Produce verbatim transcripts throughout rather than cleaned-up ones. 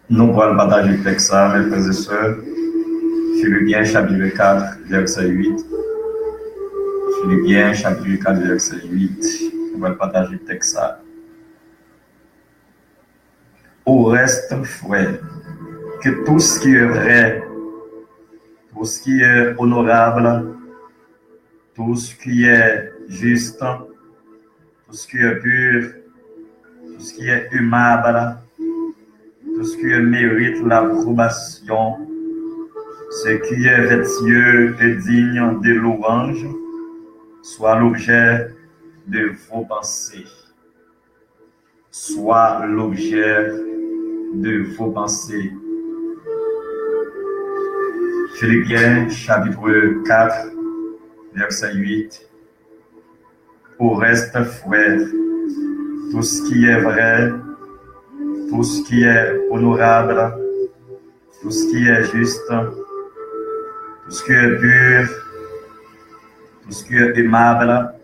Nou pral pataje tèks sa, mes frères et sœurs. Filipyen, chapit kat, vèsè uit. Filipyen, chapit kat, vèsè uit. Nou pral pataje tèks sa. Au reste, frères, que tout ce qui est vrai, tout ce qui est honorable, tout ce qui est juste, tout ce qui est pur, tout ce qui est aimable, tout ce qui mérite l'approbation, ce qui est vertueux et digne de louange, soit l'objet de vos pensées. Soit l'objet de vos pensées. Filipyen, chapit kat, vèsè uit. Au reste, frères, tout ce qui est vrai, tout ce qui est honorable, tout ce qui est juste, tout ce qui est pur, tout ce qui est aimable,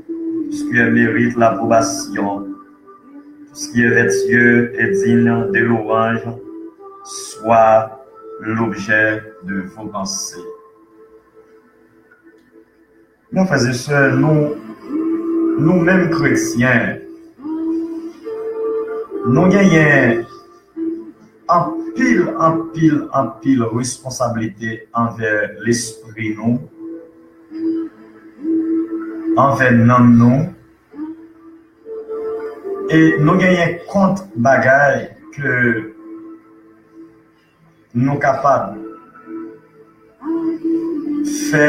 tout ce qui mérite l'approbation, tout ce qui est vertueux et digne de louange, soit l'objet de vos pensées. Mes frères et sœurs, nou, nou menm kretyen, nou genyen anpil, anpil, anpil responsablite anvè lespri nou, anvè nanm nou, e nou genyen kont bagay ke nou kapab fè,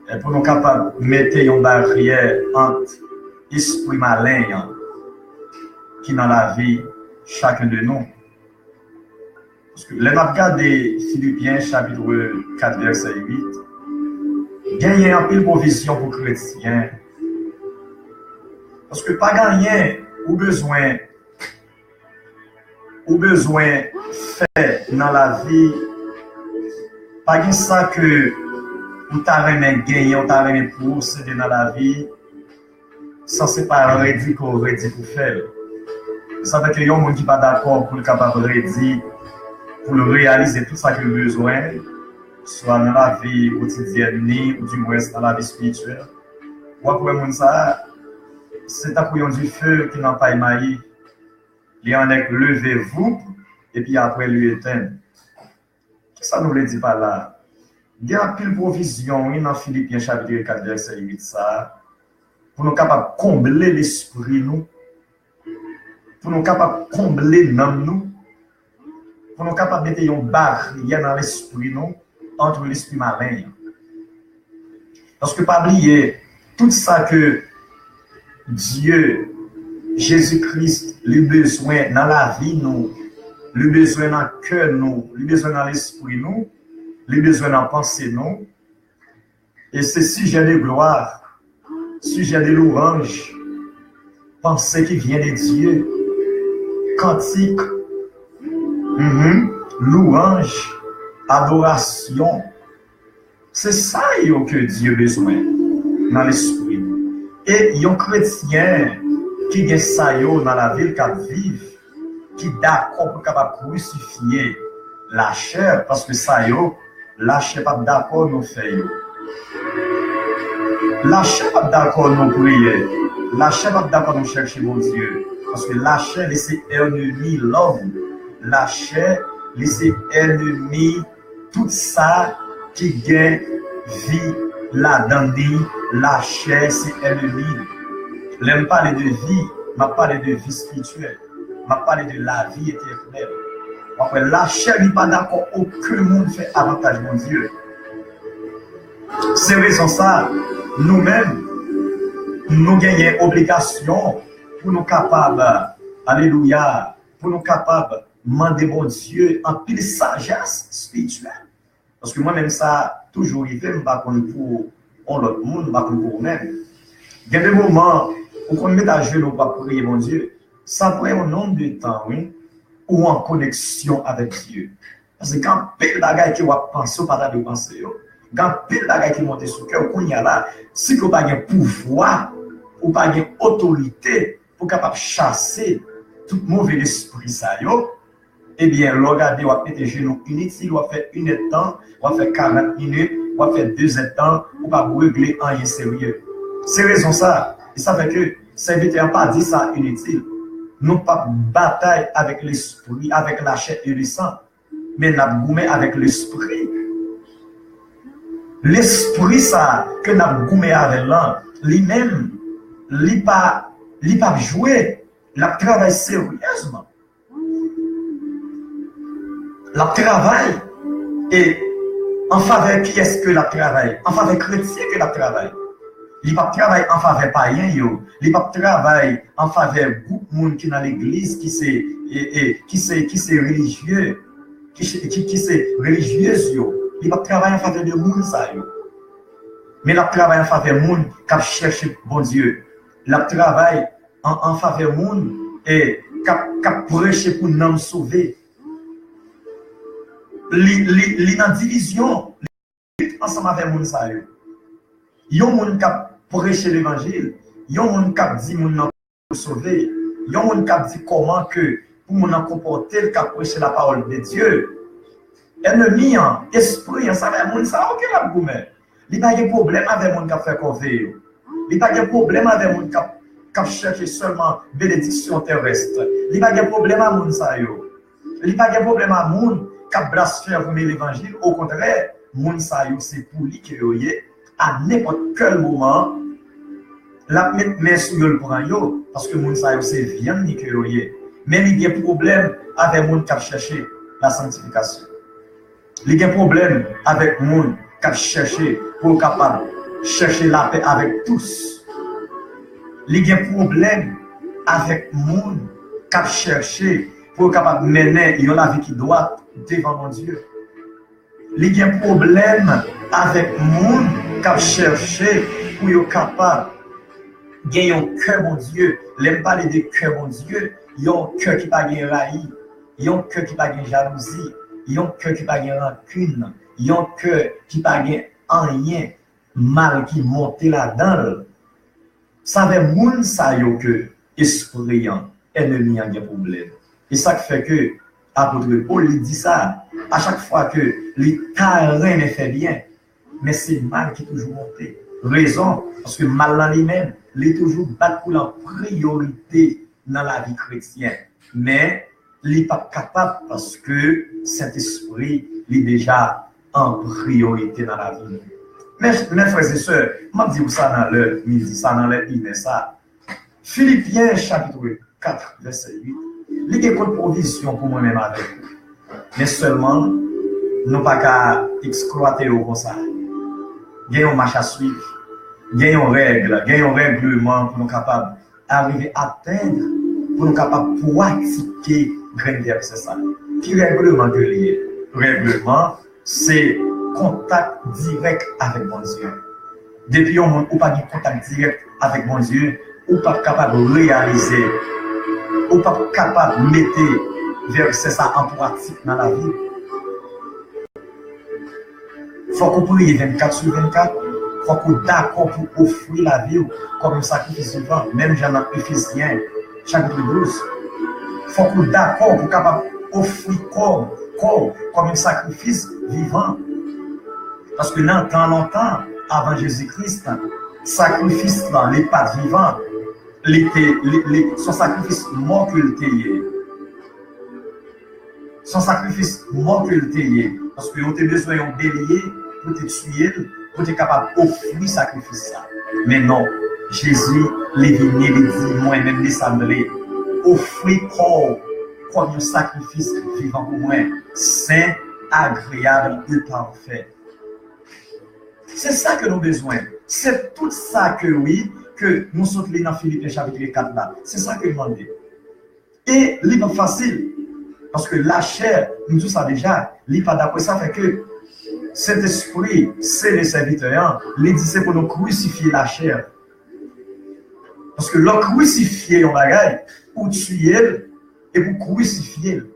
e pou nou kapab mete yon baryè ant espri malen an ki nan lavi chaken de nou. Paske lè n ap gade Filipyen chapit kat vèsè uit, genyen anpil pwovizyon pou kretyen. Paske pa gen anyen ou bezwen ou bezwen fè nan lavi, pa gen sa ke ou ta renmen genyen, ou ta renmen posede nan lavi, san se pa redi ke w redi pou fè l. Sa fè ke yon moun ki pa dakò pou l kapab redi, pou l reyalize tout sa ke l bezwen, swa nan lavi kotidyèn ni, ou dimwens nan lavi espirityèl, w ap wè moun sa a, se tankou yon dife ki nan pay mayi. Li annik leve, voup, epi apre li etenn. Kisa nou vle di pa la a? Gen anpil pwovizyon, wi, nan Filipyen chapit kat vèsè uit sa a, pou nou kapab konble lespri nou, pou nou kapab konble nanm nou, pou nou kapab mete yon baryè nan lespri nou, ant lespri malen an. Paske pa bliye, tout sa ke Dye, Jezi Kris, li bezwen nan lavi nou, li bezwen nan kè nou, li bezwen nan lespri nou, li bezwen nan panse nou, e se sijè de glwa, sijè de louwanj, panse ki vyen de Dye, kantik, mhm, louwanj, adorasyon. Se sa yo ke Dye bezwen nan lespri nou. E yon kretyen ki gen sa yo nan lavi l, k ap viv, ki dakò pou l kapab krisifye lachè, paske sa yo, lachè p ap dakò nou fè yo. Lachè p ap dakò nou priye. Lachè p ap dakò nou chèche Bondye. Paske lachè, li se ènmi lòm. Lachè, li se ènmi tout sa ki gen vi ladan li, lachè se ènmi. Lè m pale de vi, m ap pale de vi espirityèl. M ap pale de lavi etènèl. W ap wè lachè li pa dakò okenn moun fè avantaj Bondye. Se rezon sa, nou menm, nou genyen obligasyon pou nou kapab, alelouya, pou nou kapab mande Bondye anpil sajès espirityèl. Paske mwen menm sa toujou rive m, m pa konn pou yon lòt moun, m pa konn pou ou menm. Gen de moman, ou konn met ajenou pou w ap priye Bondye, sa pran yon nonb de tan, wi, ou an koneksyon avèk Dye. Paske gen anpil bagay ke w ap panse, ou pa ta dwe panse yo. Gen anpil bagay ki monte sou kè w kounye a la, si ke w pa gen pouvwa, ou pa gen otorite pou kapab chase tout move lespri sa yo, Ebyen, lè w gade, w ap mete jenou initil, w ap fè inèdtan, w ap fè karant minit, w ap fè dezèdtan, ou p ap regle anyen serye. Se rezon sa, e sa fè ke sèvitè an pa di sa initil. Nou p ap batay avèk lespri, avèk lachè e lesan, men n ap goumen avèk lespri. Lespri sa a ke n ap goumen avè l lan, li menm, li pa, li p ap jwe, l ap travay seryèzman. L ap travay, e an favè kiyès ke l ap travay? An favè kretyen ke l ap travay. Li p ap travay an favè payen yo. Li p ap travay an favè gwoup moun ki nan legliz ki se, e, e, ki se, ki se relijye, ki se, ki, ki se relijyez yo. Li p ap travay an favè de moun sa yo. Men l ap travay an favè moun k ap chèche Bondye. L ap travay an, an favè moun, e, k ap, k ap preche pou nanm sove. Li, li, li nan divizyon, li lit ansanm avè moun sa yo. Yon moun k ap preche levanjil, yon moun k ap di moun nan pou sove, yon moun k ap di kòman ke pou moun nan konpòte l, k ap preche la parole de Dieu. Ènmi an, espri an, sa avè moun sa yo ke l ap goumen. Li pa gen pwoblèm avè moun k ap fè kòve yo. Li pa gen pwoblèm avè moun k ap, k ap chèche sèlman benediksyon terès. Li pa gen pwoblèm a moun sa yo. Li pa gen pwoblèm a moun k ap blasfème levanjil. Okontrè, moun sa yo se pou li ke yo ye. A nenpòt kèl moman, l ap met men sou yo, l pran yo, paske moun sa yo se vyann li ke yo ye. Men li gen pwoblèm avè moun k ap chèche la sanctification. Li gen pwoblèm avèk moun k ap chèche pou yo kapab chèche lapè avèk tous. Li gen pwoblèm avèk moun k ap chèche pou yo kapab mennen yon lavi ki dwat devan Bondye. Li gen pwoblèm avèk moun k ap chèche pou yo kapab gen yon kè Bondye. Lè m pale de kè Bondye, yon kè ki pa gen rayi, yon kè ki pa gen jalouzi, yon kè ki pa gen rankin, yon kè ki pa gen anyen mal ki monte ladan l. Se avè moun sa yo ke espri an, ènmi an gen pwoblèm. E sa k fè ke apot Pòl li di sa, a chak fwa ke li ta renmen fè byen, men se mal ki toujou monte. Rezon, paske mal lan li menm, li toujou bat pou l an priyorite nan lavi kretyen. Men, li p ap kapab paske Sentespri li deja an priyorite nan lavi nou. Men, men frè e sè, m ap di w sa nan lè midi sa, nan lè inè sa. Filipyen chapit kat vèsè uit. Li gen kot pwovizyon pou mwen menm avèk ou. Men sèlman, nou pa ka eksplwate yo konsa. Gen yon mach a swiv, gen yon règ, gen yon règleman pou nou kapab arive atenn, pou nou kapab pratike grenn vèsè sa. Ki règleman ke li ye? Règleman se kontak dirèk avèk Bondye. Depi yon moun ou pa gen kontak dirèk avèk Bondye, ou p ap kapab reyalize, ou p ap kapab mete vèsè sa an pratik nan lavi w. Fòk ou priye vennkat sou vennkat. Fòk ou dakò pou ofri lavi w kòm yon sakrifis vivan, menm jan nan Efezyen chapit douz. Fòk ou dakò pou kapab ofri kò w, kò w kòm yon sakrifis vivan. Paske nan tan lontan, avan Jezi Kris, sakrifis lan, li pa t vivan. Li te, li, li, se yon sakrifis mò ke l te ye. Se yon sakrifis mò ke l te ye, paske yo te bezwen yon belye pou te tiye l, pou te kapab ofri sakrifis sa. Men non, Jezi, li vini, li di, mwen menm, li sa m vle. Ofri kò w kòm yon sakrifis vivan pou mwen, sen, agreyab e pafè. Se sa ke nou bezwen. Se tout sa ke, wi, ke nou sot li nan Filipyen chapit kat la. Se sa ke l mande. E li pa fasil. Paske lachè, m di w sa deja, li pa dakò. Sa fè ke Sentespri, se le sèvitè an, li di se pou nou krisifye lachè. Paske lè w krisifye yon bagay, ou tiye l, epi w krisifye l.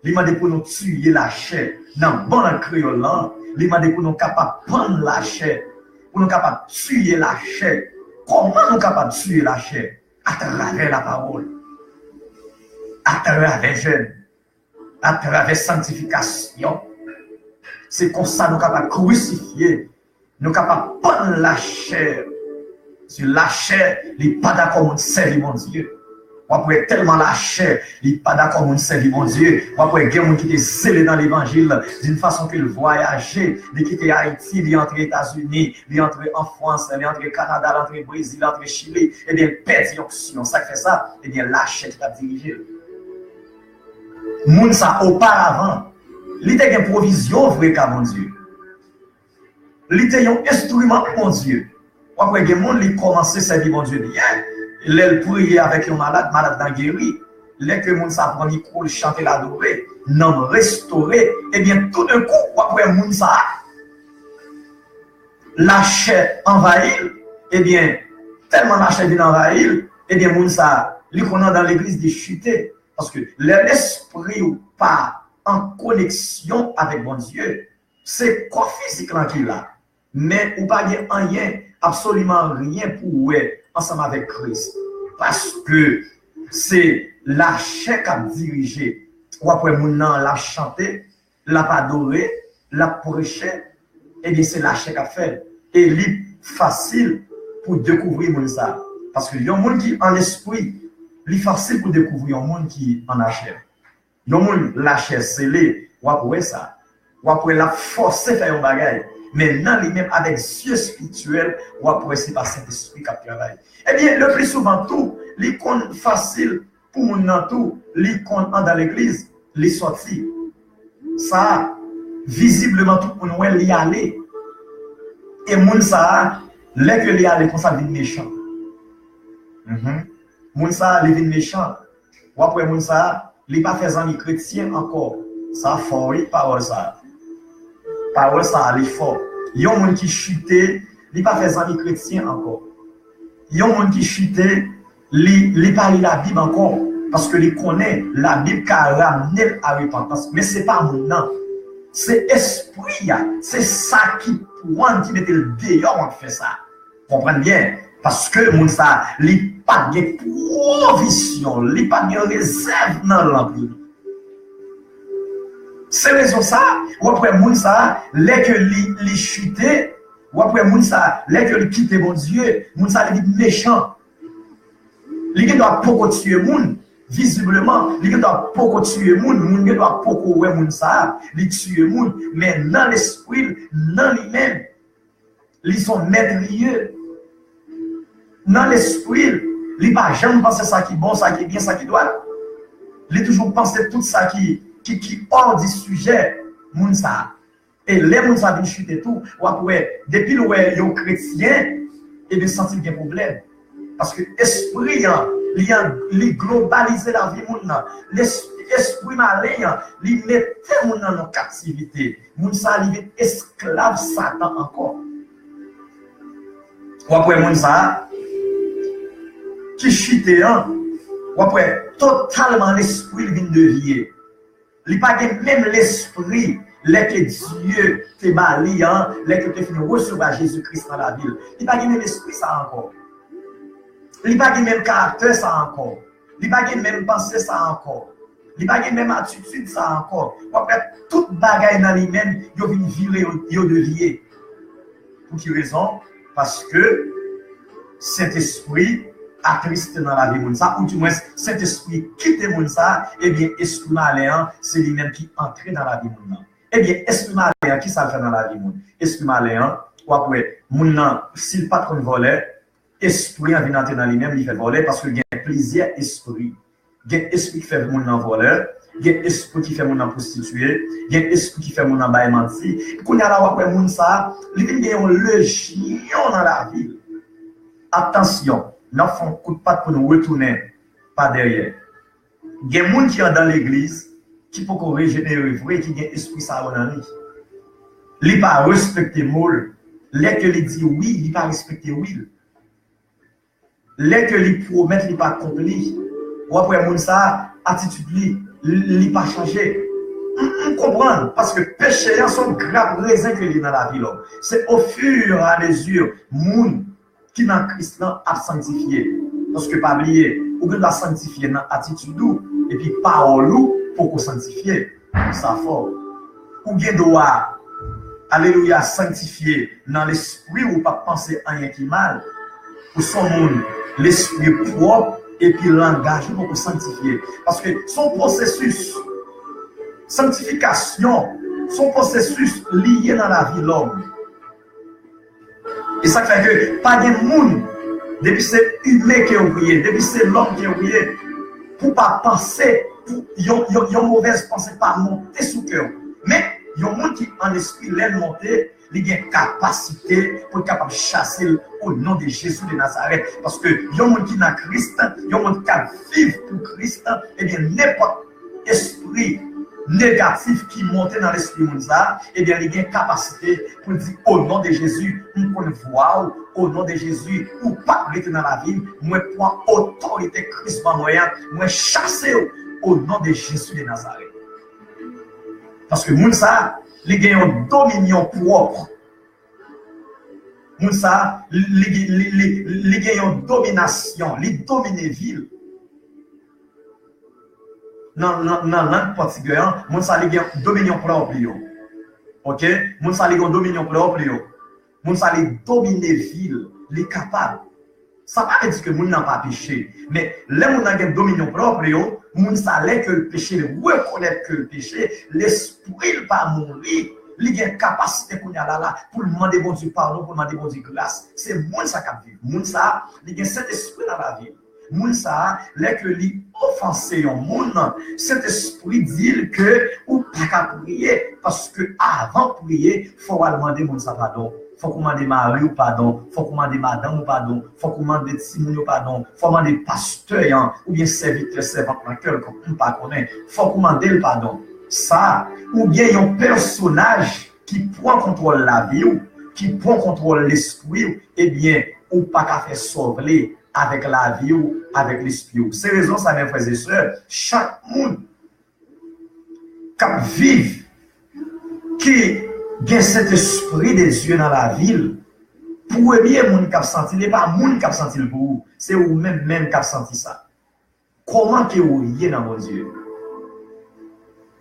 Li mande pou nou tiye lachè. Nan bon lang kreyòl lan, li mande pou nou kapab pann lachè, pou nou kapab tiye lachè. Kòman nou kapab tiye lachè? Atravè lapawòl, atravè jèn. atravè sanktifikasyon. Se konsa nou kapab krisifye, nou kapab pann lachè. Paske lachè, li pa dakò moun sèvi Bondye. W ap wè tèlman lachè, li pa dakò moun sèvi Bondye. W ap wè gen moun ki te zele nan levanjil, d'une façon ke l vwayaje, li kite Ayiti, li antre Etazini, li antre an Frans, li antre Kanada, li antre Brezil, li antre Chili. Ebyen, l pèdi onksyon. Sa k fè sa? Ebyen, lachè ki t ap dirije l. Moun sa, oparavan, li te gen pwovizyon vre ka Bondye. Li te yon enstriman pou Bondye. W ap wè gen moun, li kòmanse sèvi Bondye byen, lè l priye avèk yon malad, malad lan geri. Lè ke moun sa pran mikwo, l chante, l adore, nanm restore, ebyen, toudenkou, w ap wè moun sa, lachè anvayi l, ebyen, tèlman lachè vin anvayi l, ebyen, moun sa, li konn andan legliz, li chite. Paske lè lespri w pa an koneksyon avèk Bondye, se kò fizik lan ki la, men ou pa gen anyen, absoliman anyen pou w wè ansanm avèk Kris. Paske se lachè k ap dirije. W ap wè moun nan, l ap chante, l ap adore, l ap preche, ebyen, se lachè k ap fè l. E li fasil pou dekouvri moun sa. Paske yon moun ki an lespri, li fasil pou dekouvri yon moun ki an lachè. Yon moun lachè sele, w ap wè sa. W ap wè l ap fòse fè yon bagay. Men nan li menm, avèk zye espirityèl, w ap wè se pa Sentespri k ap travay. Ebyen, le pli souvan tou, li konn fasil pou moun nan tou, li konn andan legliz, li sòti. Sa, vizibleman, tout moun wè li ale. E moun sa, lè ke li ale konsa, li vin mechan. Mhm. Moun sa, li vin mechan. W ap wè moun sa, li pa fè zanmi kretyen ankò. Sa fò, wi, pawòl sa. Pawòl sa, li fò. Yon moun ki chite, li pa fè zanmi kretyen ankò. Yon moun ki chite, li, li pa li Labib ankò, paske li konnen Labib ka ramne l a repantans. Men se pa moun nan. Se espri a, se sa ki pran, ki mete l deyò an fè sa. Konprann byen, paske moun sa, li pa t gen pwovizyon, li pa t gen rezèv nan l pou li. Se rezon sa, w ap wè moun sa, lè ke li, li chite, w ap wè moun sa, lè ke li kite Bondye, moun sa, li vin mechan. Li gendwa poko tiye moun, vizibleman, li gendwa poko tiye moun, moun gendwa poko wè moun sa, li tiye moun, men nan lespri l, nan li menm, li se yon mètriye. Nan lespri l, li pa janm panse sa ki bon, sa ki byen, sa ki dwat. Li toujou panse tout sa ki, ki, ki hors du sujet moun sa. E lè moun sa vin chite tou, w ap wè, depi l wè yon kretyen, ebyen, santi l gen pwoblèm. Paske espri an, li an, li globalize lavi moun nan. Les-, espri malen an, li mete moun nan nan kaptivite. Moun sa, li vin esklav Satan ankò. W ap wè moun sa ki chite an, w ap wè totalman lespri l vin devye. Li pa gen menm lespri lè ke Dye te ba li an, lè ke te fin resevwa Jezi Kris nan lavi l. Li pa gen menm lespri sa ankò. Li pa gen menm karaktè sa ankò. Li pa gen menm panse sa ankò. Li pa gen menm atitid sa ankò. W ap wè tout bagay nan li menm, yo vin vire, yo, yo devye. Pou ki rezon? Paske Sentespri atriste nan lavi moun sa, oudimwens Sentespri kite moun sa, ebyen, espri malen an, se li menm ki antre nan lavi moun nan. Ebyen, espri malen an, ki sa l fè nan lavi moun? Espri malen an, w ap wè, moun nan, si l pa t konn vòlè, espri an vin antre nan li menm, li fè l vòlè, paske gen plizyè espri. Gen espri ki fè moun nan vòlè, gen espri ki fè moun nan pwostitiye, gen espri ki fè moun nan bay manti. Kounye a la, w ap wè moun sa a, li vin gen yon lejyon nan lavi l. Atansyon, n ap fè yon kout pat pou nou retounen pa dèyè. Gen moun ki andan legliz, ki poko rejenere vre, ki gen espri sa yo nan li. Li pa respekte mo l. Lè ke li di wi, li pa respekte wi l. Lè ke li pwomèt, li pa akonpli. W ap wè moun sa a, atitid li, li, li pa chanje. M, m konprann, paske peche an se yon grap rezen ke li nan lavi lòm. Se au fur et à mesure moun ki nan Kris lan ap sanktifye. Paske pa bliye, ou gen dwa sanktifye nan atitid ou, epi pawòl ou poko sanktifye. Sa fò. Ou gen dwa, alelouya, sanktifye nan lespri w, ou p ap panse anyen ki mal. Ou se yon moun, lespri pwòp, epi langaj ou poko sanktifye. Paske se yon pwosesis. Sanktifikasyon, se yon pwosesis li ye nan lavi lòm. E sa k fè ke pa gen moun, depi se imen ke w ye, depi se lòm ke w ye, pou pa panse, pou yon, yon, yon movèz panse pa monte sou kè w. Men, yon moun ki an lespri, lè l monte, li gen kapasite pou l kapab chase l o non de Jezi de Nazarèt. Paske yon moun ki nan Kris, yon moun k ap viv pou Kris, ebyen, nenpòt espri negatif ki monte nan lespri moun sa a, ebyen, li gen kapasite pou l di, o non de Jezi, m konn vwa w, o non de Jezi, ou p ap rete nan lavi m, mwen pran otorite Kris ban mwen an, mwen chase w, o non de Jezi de Nazarèt. Paske moun sa a, li gen yon dominyon pwòp. Moun sa a, li, li, li, li, li gen yon dominasyon, li domine vi l. Nan, nan, nan lang pòtigè an, moun sa a, li gen dominyon pwòp li yo. Oke? Moun sa a, li gen dominyon pwòp li yo. Moun sa a, li domine vi l, li kapab. Sa pa vle di ke moun nan pa peche. Men, lè moun nan gen dominyon pwòp li yo, moun sa, lè ke l peche, li rekonèt ke l peche, lespri l pa mouri, li gen kapasite kounye a la, la, pou l mande Bondye padon, pou l mande Bondye gras. Se moun sa k ap viv. Moun sa, li gen Sentespri nan lavi l. Moun sa, lè ke li ofanse yon moun, Sentespri di l ke ou pa ka priye, paske avan priye, fò w al mande moun sa padon. Fòk ou mande mari w padon. Fòk ou mande madanm ou padon. Fòk ou mande timoun yo padon. Fò w mande pastè an oubyen sèvitè, sèvant lan kèlkonk, m pa konnen. Fòk ou mande l padon. Sa, ou gen yon pèsonaj ki pran kontwòl lavi w, ki pran kontwòl lespri w, ebyen, ou pa ka fè sa w vle avèk lavi w, avèk lespri w. Se rezon sa, mè frè e sè, chak moun k ap viv, ki gen Sentespri de Dye nan lavi l, premye moun k ap santi l, e pa moun k ap santi l pou ou, se ou menm menm k ap santi sa. Kòman ke ou ye nan Bondye?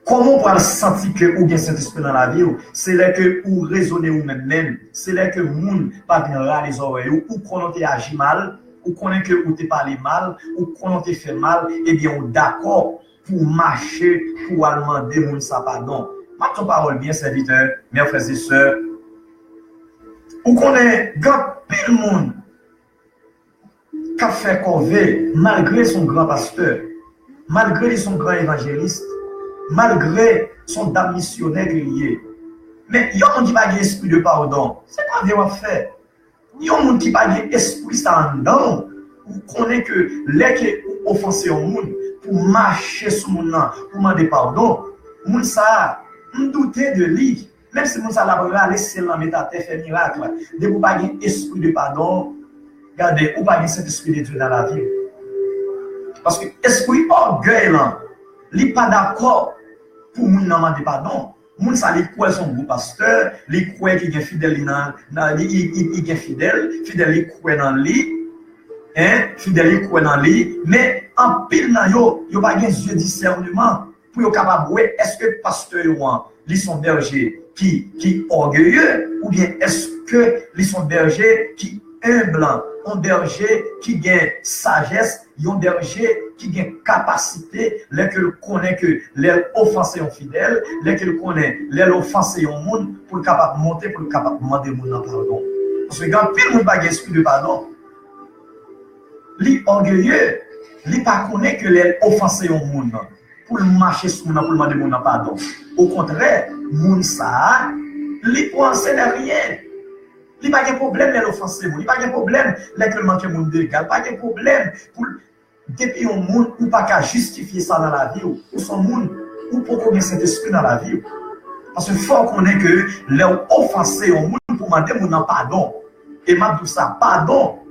Kòman ou pral santi ke ou gen Sentespri nan lavi w? Se lè ke ou rezone ou menm menm, se lè ke moun pa vin rale zòrèy ou, ou konnen w te aji mal, ou konnen ke ou te pale mal, ou konnen w te fè mal, ebyen ou dakò pou w mache, pou w al mande moun sa padon. M ap di yon pawòl byen, sèvitè, mè frè e sè. Ou konnen, gen anpil moun k ap fè kòve, malgre l se yon gran pastè, malgre li se yon gran evanjelis, malgre se yon dam misyonè ke li ye. Men, yon moun ki pa gen espri de padon, se kòve w ap fè. Yon moun ki pa gen espri sa anndan w, ou konnen ke lè ke ou ofanse yon moun, pou mache sou moun nan, pou mande padon, moun sa a, m doute de li. Menm si moun sa a l ap rale syèl lan, met atè, fè mirak, depi w pa gen espri de padon, gade, ou pa gen Sentespri de Dye nan lavi w. Paske espri ògèy lan, li pa dakò pou moun nan mande padon. Moun sa, li kwè se yon gwo pastè, li kwè ki gen fidèl li nan, nan li, li, li, li gen fidèl, fidèl li kwè nan li, en, fidèl li kwè nan li, men anpil nan yo, yo pa gen zye disèneman pou yo kapab wè èske pastè yo an, li se yon bèje ki, ki ògeye, oubyen èske li se yon bèje ki enb, yon bèje ki gen sajès, yon bèje ki gen kapasite, lè ke l konnen ke lè l ofanse yon fidèl, lè ke l konnen lè l ofanse yon moun, pou l kapab monte, pou l kapab mande moun nan padon. Paske gen anpil moun pa gen espri de padon. Li ògeye, li pa konnen ke lè l ofanse yon moun, pou l mache sou moun nan, pou l mande moun nan padon. Okontrè, moun sa a, li pran se de ryen. Li pa gen pwoblèm lè l ofanse moun. Li pa gen pwoblèm lè ke l manke moun dega. Li pa gen pwoblèm pou l, depi yon moun, ou pa ka jistifye sa nan lavi w. Ou se yon moun, ou poko gen Sentespri nan lavi w. Paske fò w konnen ke lè w ofanse yon moun, pou mande moun nan padon. E m ap di w sa, padon,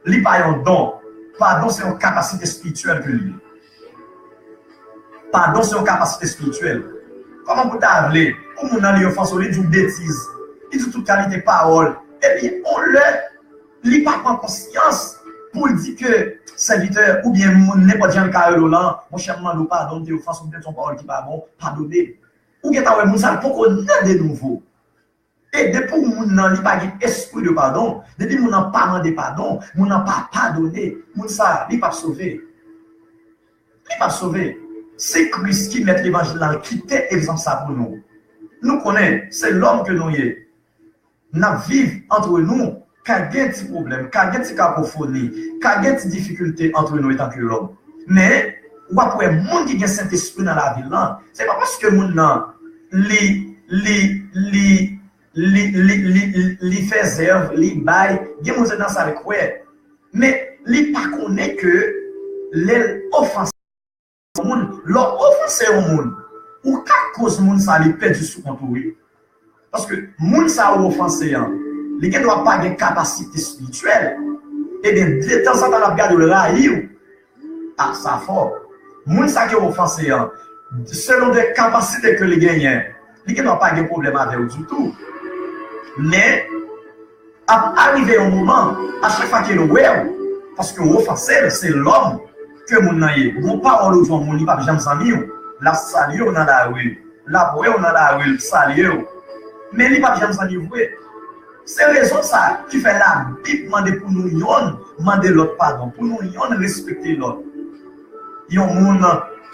li pa yon don. Padon se yon kapasite espirityèl ke li ye. Padon se yon kapasite espirityèl. Kòman pou ta vle, yon moun nan li ofanse w, li di w betiz, li di w tout kalite pawòl, epi yon lè, li pa pran konsyans pou l di ke sèvitè oubyen moun nenpòt jan l ka rele w lan, monchè, m mande w padon, m te ofanse w, m te di yon pawòl ki pa bon, padone m. Ou gentan wè moun sa a poko nan de nouvo. E depi w moun nan li pa gen espri de padon, depi moun nan pa mande padon, moun nan pa padone, moun sa a, li p ap sove. Li p ap sove. Se Kris ki mèt levanjil la, l kite egzanp sa pou nou. Nou konnen se lòm ke nou ye. N ap viv antre nou, ka gen ti pwoblèm, ka gen ti kakofoni, ka gen ti difikilte antre nou etanke lòm. Men, w ap wè moun ki gen Sentespri nan lavi l lan, se pa paske moun nan li, li, li, li, li, li, li, li fè zèv, li bay, gen moun se nan sa l kwè. Men, li pa konnen ke lè l ofanse yon moun, lè w ofanse yon moun, ou ka koz moun sa li pèdi sou kont ou, wi. Paske moun sa ou ofanse an, li gen dwa pa gen kapasite espirityèl. Ebyen, detanzantan l ap gade w, l rayi w. Ah, sa fò. Moun sa ke w ofanse an, selon de kapasite ke li genyen, li gen dwa pa gen pwoblèm avè w ditou. Men, ap arive yon moman, a chak fwa ke l wè w, paske w ofanse l, se lòm ke moun nan ye. Gon pawòl ou di yon moun, li p ap janm zanmi w. L ap salye w nan lari. L ap wè w nan lari, l salye w. Men li p ap janm zanmi w vre. Se rezon sa ki fè Labib mande pou nou yonn mande lòt padon, pou nou yonn respekte lòt. Yon moun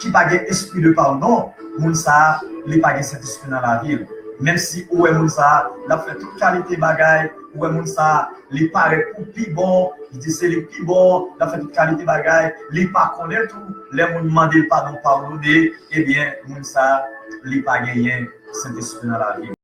ki pa gen espri de padon, moun sa a, li pa gen Sentespri nan lavi l. Menm si ou wè moun sa a, l ap fè tout kalite bagay, ou wè moun sa a, li parèt pou pi bon, li di se li pi bon, l ap fè tout kalite bagay, li pa konnen tou, lè moun mande l padon, padone, ebyen, moun sa a, li pa genyen Sentespri nan lavi l.